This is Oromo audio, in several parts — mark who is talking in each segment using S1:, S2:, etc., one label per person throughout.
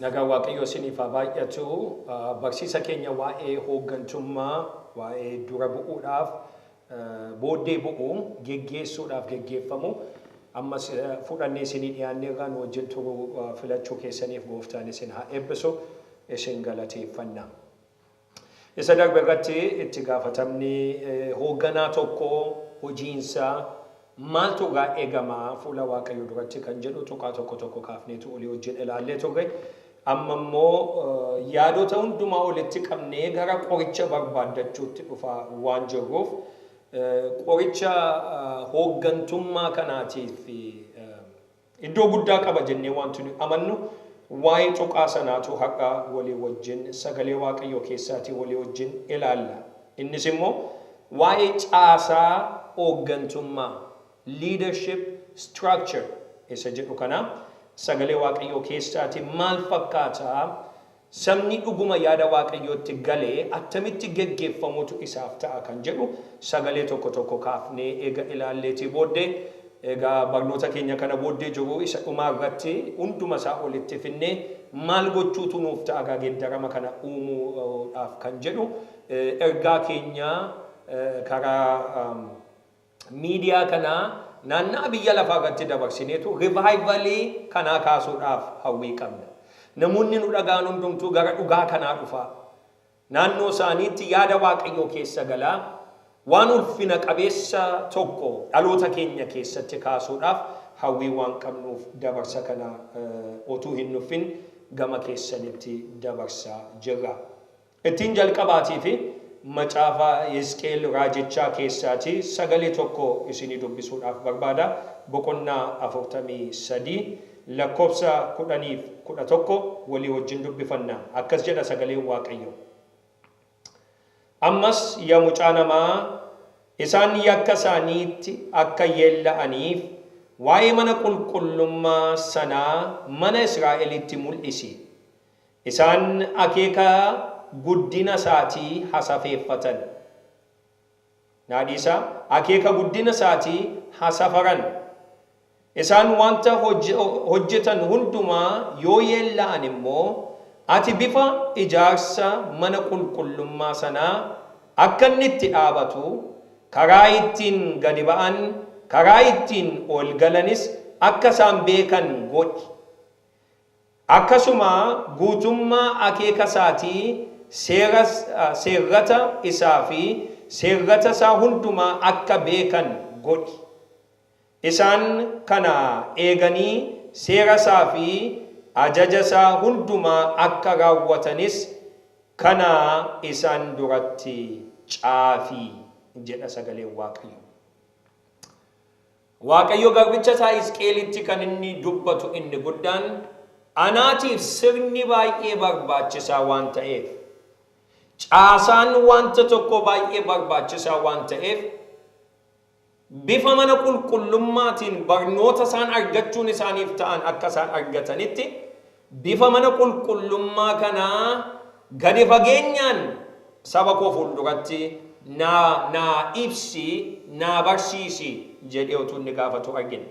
S1: Nagaan Waaqayyoo isiniif haa baay'atu. Barsiisa keenya waa'ee hooggantummaa, waa'ee dura bu'uudhaaf, booddee bu'uu, geggeessuudhaaf geggeeffamu ammas fudhannee isinii dhiyaanneerraa nu wajjin turuu filachuu keessaniif gooftaan isin haa eebbisu, isin galateeffanna. Isa darbe irratti itti gaafatamni hoogganaa tokkoo hojiinsaa maaltu irraa eegama fuula Waaqayyoo duratti kan jedhu tuqaa tokko tokko kaafneetu olii wajjin ilaallee turre. Amma immoo yaadota hundumaa olitti qabnee gara qoricha barbaaddachuutti dhufaa waan jirruuf qoricha hooggantummaa kanaatiif iddoo guddaa qaba jennee wanti nuyi amannu waa'ee tuqaa sanaatu har'a walii wajjin sagalee Waaqayyoo keessaatii walii wajjin ilaalla. Innis immoo waa'ee caasaa hooggantummaa, leadership structure, isa jedhu kana sagalee Waaqayyoo keessaatii maal fakkaata, sabni dhuguma yaada Waaqayyootti galee attamitti geggeeffamutu isaaf ta'a kan jedhu sagalee tokko tokko kaafnee eega ilaalleetii booddee, egaa barnoota keenya kana booddee jiru isa dhumaa irratti hunduma isaa olitti finnee maal gochuutu nuuf ta'a gaa geeddarama kana uumuudhaaf kan jedhu ergaa keenya karaa miidiyaa kanaa naannaa biyya lafaa irratti dabarsineetu revivalii kanaa kaasuudhaaf hawwii qabna. Namoonni nu dhaga'an hundumtuu gara dhugaa kanaa dhufaa. Naannoo isaaniitti yaada Waaqayyoo keessa galaa waan ulfina qabeessa tokko dhaloota keenya keessatti kaasuudhaaf hawwii waan qabnuuf dabarsa kana otuu hin nuffin gama keessanitti dabarsaa jirra. Ittiin jalqabaatii fi macaafa Hisqeel raajichaa keessaatii sagalee tokko isinii dubbisuudhaaf barbaada. Boqonnaa 43 lakkoofsa 10f 11 walii wajjin dubbifanna. Akkas jedha sagaleen Waaqayyoo. Ammas yaa mucaa namaa, isaan yakka isaaniitti akka yeella'aniif waa'ee mana qulqullummaa sanaa mana Israa'elitti mul'isi. Isaan akeeka guddina isaatii hasafeeffatan. Naa dhiisaa, akeeka guddina isaatii ha safaran. Isaan wanta hojjetan hundumaa yoo yeella'an immoo, ati bifa ijaarsa mana qulqullummaa sanaa akka inni itti dhaabatu, karaa ittiin gadi ba'an, karaa ittiin ol galanis akka isaan beekan godhi. Akkasuma guutummaa akeeka isaatii, seera, seerrata isaa fi seerrata isaa hundumaa akka beekan godhi. Isaan kana eeganii seera isaa fi ajaja isaa hundumaa akka raawwatanis kana isaan duratti caafi jedha sagaleen Waaqayyoo. Waaqayyo garbicha isaa Hisqi'eelitti kan inni dubbatu inni guddaan, anaatiif sirni baay'ee barbaachisaa waan ta'eef, caasaan wanta tokkoo baay'ee barbaachisaa waan ta'eef, bifa mana qulqullummaatiin barnoota isaan argachuun isaaniif ta'an akka isaan argatanitti, bifa mana qulqullummaa kanaa gadi fageenyaan saba koo fuulduratti naa naa ibsi, naa barsiisi jedhee utuu inni gaafatu argina.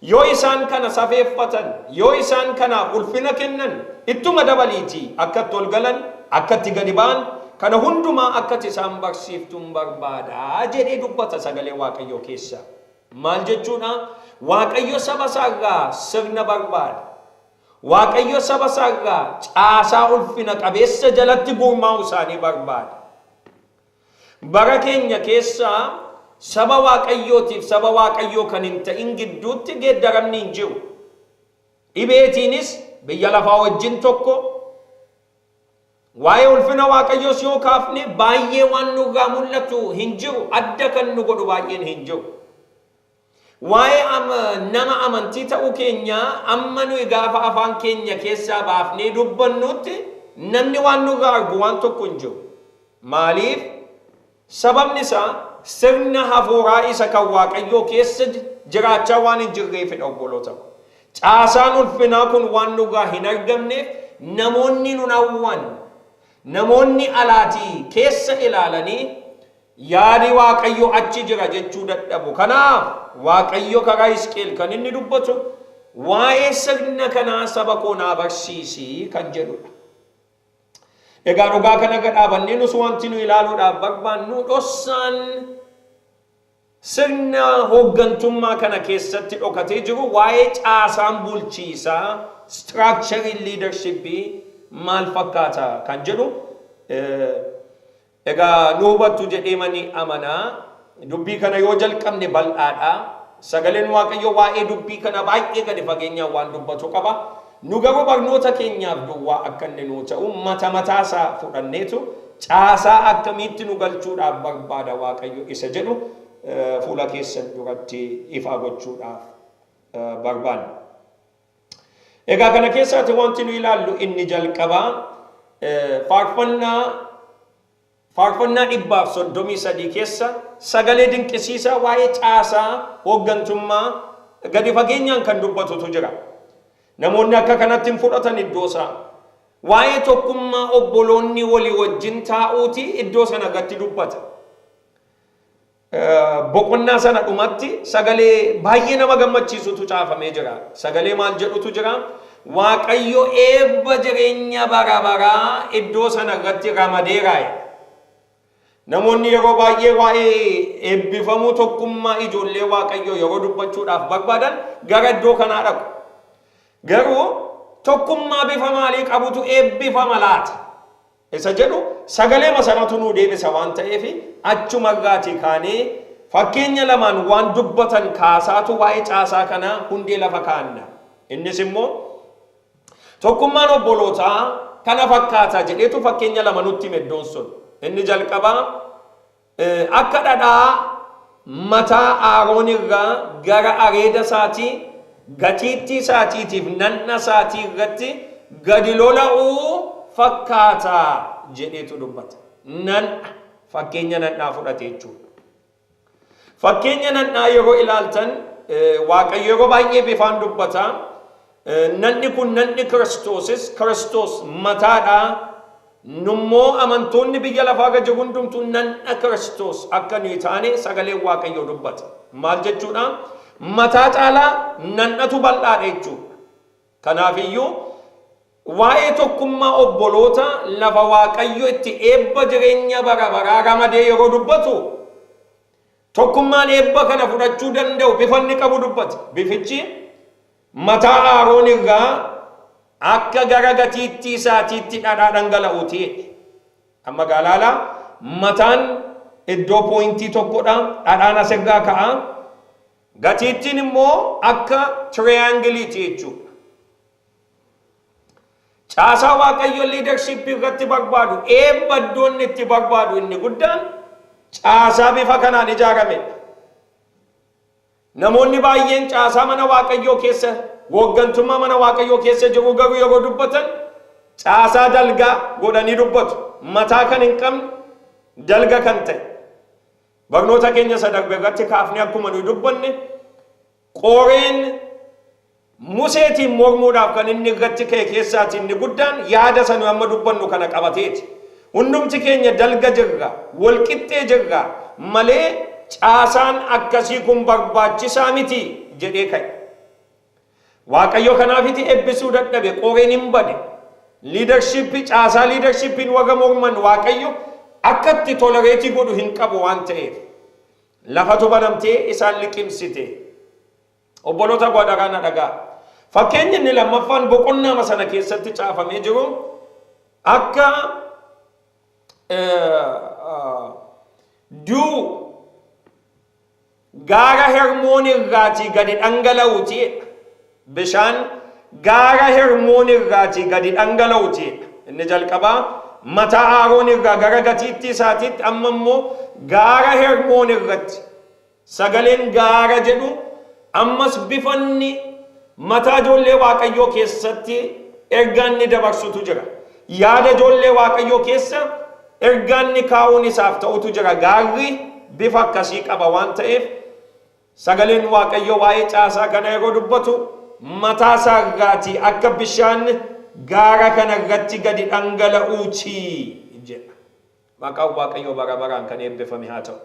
S1: Yoo isaan kana safeeffatan, yoo isaan kanaaf ulfina kennan, ittuma dabaliitii akka itti ol galan, akka itti gadi ba'an, kana hundumaa akka ati isaan barsiiftun barbaada jedhee dubbata sagalee Waaqayyoo keessaa. Maal jechuudha? Waaqayyo saba isaa irraa sirna barbaada. Waaqayyo saba isaa irraa caasaa ulfina qabeessa jalatti gurmaa'u isaanii barbaada. Bara keenya keessa saba Waaqayyootiif saba Waaqayyoo kan hin ta'in gidduutti geeddaramni hin jiru. Dhibeetiinis biyya lafaa wajjin tokko. Waa'ee ulfina Waaqayyoos yoo kaafne baay'ee waan nurraa mul'atu hin jiru. Adda kan nu godhu baay'een hin jiru. Waa'ee nama amantii ta'uu keenyaa amma nuyi gaafa afaan keenya keessaa baafnee dubbannutti namni waan nurraa argu waan tokko hin jiru. Maaliif? Sababni isaa sirna hafuuraa isa kan Waaqayyoo keessa jiraachaa waan hin jirreefidha obboloota ko. Caasaan ulfinaa kun waan nurraa hin argamneef namoonni nun hawwan. Namoonni alaatii keessa ilaalanii yaadi Waaqayyo achi jira jechuu dadhabu. Kanaaf Waaqayyo karaa Hisqi'el kan inni dubbatu Waa'ee sirna kanaa saba koo naa barsiisi kan jedhudha. Egaa dhugaa kana irra dhaabannee nus wanti nu ilaaluudhaaf barbaannu dhossaan sirna hooggantummaa kana keessatti dhokatee jiru waa'ee caasaan bulchiisaa, structure leadership maal fakkaata kan jedhu egaa nu hubattu jedhee mani amanaa. Dubbii kana yoo jalqabne bal'aadha. Sagaleen Waaqayyo waa'ee dubbii kana baay'ee gadi fageenyaan waan dubbatu qaba. Nu garuu barnoota keenyaaf duwwaa akka inni nuu ta'u mata mataasaa fudhanneetu caasaa akkamiitti nu galchuudhaaf barbaada Waaqayyo isa jedhu fuula keessan duratti ifaa gochuudhaaf barbaanna. Egaa kana keessaati wanti nu ilaallu inni jalqabaa Faarfannaa 133 keessa sagalee dinqisiisaa waa'ee caasaa hooggantummaa gadi fageenyaan kan dubbatutu jira. Namoonni akka kanatti hin fudhatan iddoo isaa. Waa'ee tokkummaa obboloonni walii wajjin taa'uuti iddoo sana irratti dubbata. Boqonnaa sana dhumatti sagalee baay'ee nama gammachiisutu caafamee jira. Sagalee maal jedhutu jira? Waaqayyo eebba jireenya bara baraa iddoo sana irratti ramadeera. Namoonni yeroo baay'ee waa'ee eebbifamuu tokkummaa ijoollee Waaqayyoo yeroo dubbachuudhaaf barbaadan gara iddoo kanaa dhaqu. Garuu tokkummaa bifa maalii qabutu eebbifama laata? Isa jedhu sagaleema sanatu nuu deebisa waan ta'eef, achuma irraatii kaanee fakkeenya lamaan waan dubbatan kaasaatu waa'ee caasaa kanaa hundee lafa kaa'anna. Innis immoo tokkummaan obbolootaa kana fakkaata jedheetu fakkeenya lama nutti hime iddoon sun. Inni jalqabaa akka dhadhaa mataa Aaroon irraa gara areeda isaatii, gatiittii isaatiitiif nanna isaatii irratti gadi lola'uu fakkaata jedheetu dubbata. Nan'a, fakkeenya nan'aa fudhate jechuudha. Fakkeenya nan'aa yeroo ilaaltan, Waaqayyo yeroo baay'ee bifaan dubbata. Nanni kun nanni Kiristoosis, Kiristoos mataadha. Nummoo amantoonni biyya lafaa irra jiru hundumtuu nanna Kiristoos akka nuyi taane sagaleen Waaqayyoo dubbata. Maal jechuudha? Mataa caalaa nannatu bal'aadha jechuudha. Kanaafiyyuu waa'ee tokkummaa obboloota lafa Waaqayyo itti eebba jireenya bara baraa ramadee yeroo dubbatu, tokkummaan eebba kana fudhachuu danda'u bifa inni qabu dubbata. Bifichi mataa Aaroon irraa akka gara gatiittii isaatiitti dhadhaa dhangala'uuti jedhe. Amma gaa ilaalaa, mataan iddoo pooyintii tokkodha, dhadhaan asirraa ka'a. Gatiittiin immoo akka tiriyaangiliiti jechuudha. Caasaa Waaqayyo leadership irratti barbaadu, eebba iddoo inni itti barbaadu inni guddaan caasaa bifa kanaan ijaaramedha. Namoonni baay'een caasaa mana Waaqayyoo keessa, hooggantummaa mana Waaqayyoo keessa jiru garuu yeroo dubbatan caasaa dalgaa godhanii dubbatu. Mataa kan hin qabne, dalga kan ta'e. Barnoota keenya isa darbe irratti kaafnee akkuma nuyi dubbanne, Qoreen Museetiin mormuudhaaf kan inni irratti ka'e keessaati inni guddaan yaada isa nuyi amma dubbannu kana qabateeti. Hundumti keenya dalga jirra, wal qixxee jirra malee caasaan akkasii kun barbaachisaa miti jedhee ka'e. Waaqayyo kanaafiti eebbisuu dadhabe, Qoreen hin bade. Leadership, caasaa leadershipiin warra morman Waaqayyo akka itti tolerate godhu hin qabu waan ta'eef. Lafatu banamtee isaan liqimsite. Obboloota koo, adaraa na dhagaa. Fakkeenyi inni lammaffaan boqonnaama sana keessatti caafamee jiru akka dew gaara Hermoon irraatii gadi dhangala'uuti jedha. Bishaan gaara Hermoon irraatii gadi dhangala'uuti jedha. Inni jalqabaa mataa Aaroon irraa gara gatiittii isaatiitti, amma immoo gaara Hermoon irratti. Sagaleen gaara jedhu ammas bifanni mataa ijoollee Waaqayyoo keessatti ergaa inni dabarsutu jira. Yaada ijoollee Waaqayyoo keessa ergaa inni kaa'uun isaaf ta'utu jira. Gaarri bifa akkasii qaba waan ta'eef, sagaleen Waaqayyoo waa'ee caasaa kana yeroo dubbatu mataa isaa irraatii akka bishaan gaara kana irratti gadi dhangala'uuti jedha. Maqaan Waaqayyoo bara baraan kan eebbifame haa ta'u.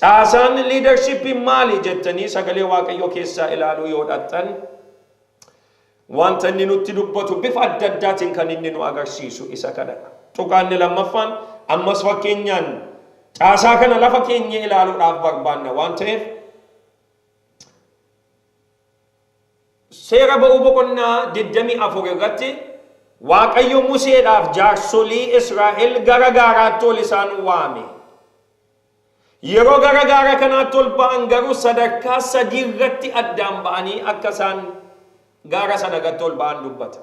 S1: Caasaan leadership maali jettanii sagalee Waaqayyoo keessaa ilaaluu yoo dhaqxan Wanta inni nutti dubbatu bifa adda addaatiin kan inni nu agarsiisu isa kanadha. Tuqaanni lammaffaan ammas fakkeenyaan caasaa kana lafa keenya ilaaluudhaaf barbaanna waan ta'eef, Seera Ba'uu boqonnaa 24 irratti Waaqayyo Museedhaaf jaarsolii Israa'el gara gaaraatti ol isaan waame. Yeroo gara gaara kanaatti ol ba'an garuu sadarkaa sadii irratti addaan ba'anii akka isaan gaara sana irratti ol ba'an dubbata.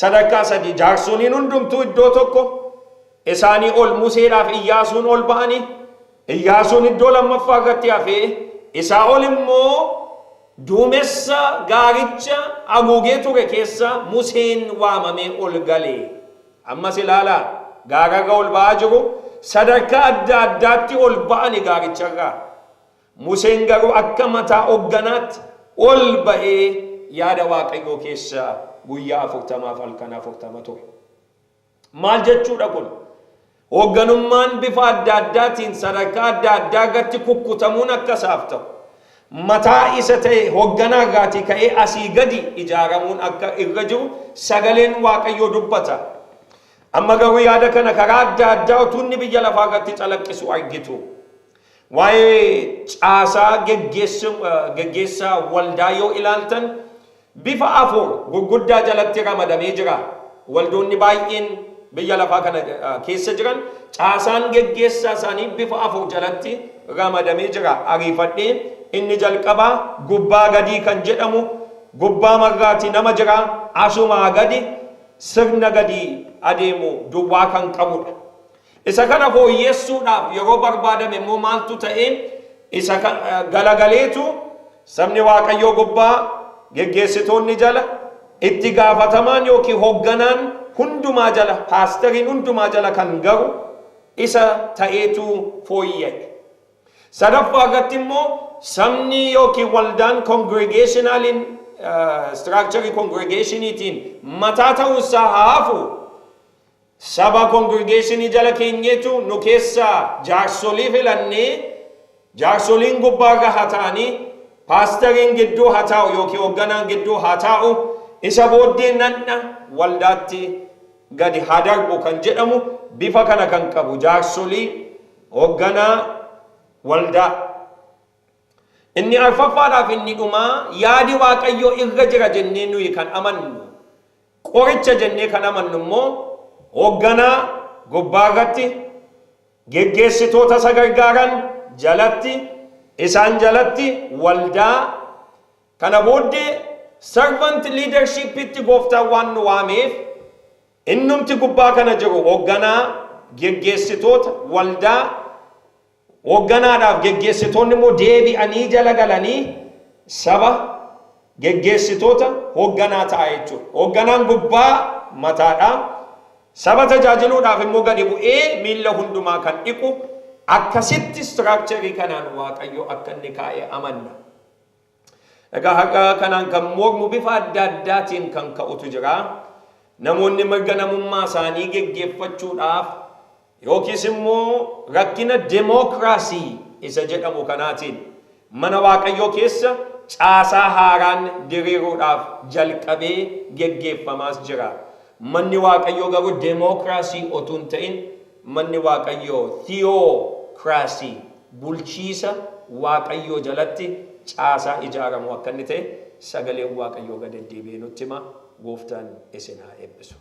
S1: Sadarkaa sadii, jaarsoliin hundumtuu iddoo tokko, isaanii ol Museedhaaf Iyyaasuun ol ba'anii, Iyyaasuun iddoo lammaffaa irratti hafee, isaa ol immoo duumessa gaaricha haguugee ture keessa Museen waamamee ol gale. Ammas ilaalaa, gaararra ol ba'aa jiru, sadarkaa adda addaatti ol ba'ani gaaricharraa. Museen garuu akka mataa hogganaatti ol ba'ee yaada Waaqayyoo keessa guyyaa 40f halkan 40 ture. Maal jechuudha kun? Hoogganummaan bifa adda addaatiin sadarkaa adda addaa irratti kukkutamuun akka isaaf ta'u, mataa isa ta'e hoogganaa irraatii ka'ee asii gadi ijaaramuun akka irra jiru sagaleen Waaqayyoo dubbata. Amma garuu yaada kana karaa adda addaa utuu inni biyya lafaa irratti calaqqisu argitu. Waa'ee caasaa geggeessaa waldaa yoo ilaaltan, bifa afur gurguddaa jalatti ramadamee jira. Waldoonni baay'een biyya lafaa kana keessa jiran caasaan geggeessaa isaanii bifa afur jalatti ramadamee jira. Ariifadhee, inni jalqabaa gubbaa gadii kan jedhamu, gubbaa marraati nama jira, asumaa gadi sirna gadi adeemu duwwaa kan qabudha. Isa kana fooyyessuudhaaf yeroo barbaadame immoo maaltu ta'e? Isa galagaleetu sabni Waaqayyoo gubbaa, geggeessitoonni jala, itti gaafatamaan yookiin hoogganaan hundumaa jala, paasteriin hundumaa jala kan garu isa ta'eetu fooyya'e. Sadaffaa irratti immoo sabni yookiin waldaan congregationaliin, structure congregationiitiin mataa ta'uunsaa haa hafu, saba congregationii jala keenyeetu nu keessaa jaarsolii filannee, jaarsoliin gubbaarra haa ta'anii, paasteriin gidduu haa taa'u yookiin hoogganaan gidduu haa taa'u, isa booddee nanna waldaatti gadi haa darbu kan jedhamu, bifa kana kan qabu, jaarsolii, hoogganaa, waldaa. Inni arfaffaadhaaf inni dhumaa, yaadi Waaqayyoo irra jira jennee nuyi kan amannu, qoricha jennee kan amannu immoo, hoogganaa gubbaarratti, geggeessitoota isa gargaaran jalatti, isaan jalatti waldaa. Kana booddee servant leadershipitti Gooftaan waan nu waameef, innumti gubbaa kana jiru, hoogganaa, geggeessitoota, waldaa, hoogganaadhaaf geggeessitoonni immoo deebi'anii jala galanii saba, geggeessitoota, hoogganaa ta'a jechuudha. Hoogganaan gubbaa mataadha. Saba tajaajiluudhaaf immoo gadi bu'ee miilla hundumaa kan dhiqu, akkasitti structure kanaan Waaqayyo akka inni kaa'e amanna. Egaa haqa kanaan kan mormu bifa adda addaatiin kan ka'utu jira. Namoonni mirga namummaa isaanii geggeeffachuudhaaf yookiis immoo rakkina demookiraasii isa jedhamu kanaatiin mana Waaqayyoo keessa caasaa haaraan diriiruudhaaf jalqabee geggeeffamaas jira. Manni Waaqayyoo garuu demookiraasii otuu hin ta'in, manni Waaqayyoo theocracy, bulchiisa Waaqayyoo jalatti caasaa ijaaramu akka inni ta'e sagaleen Waaqayyoo gad deddeebi'ee nutti hima. Gooftaan isin haa eebbisu.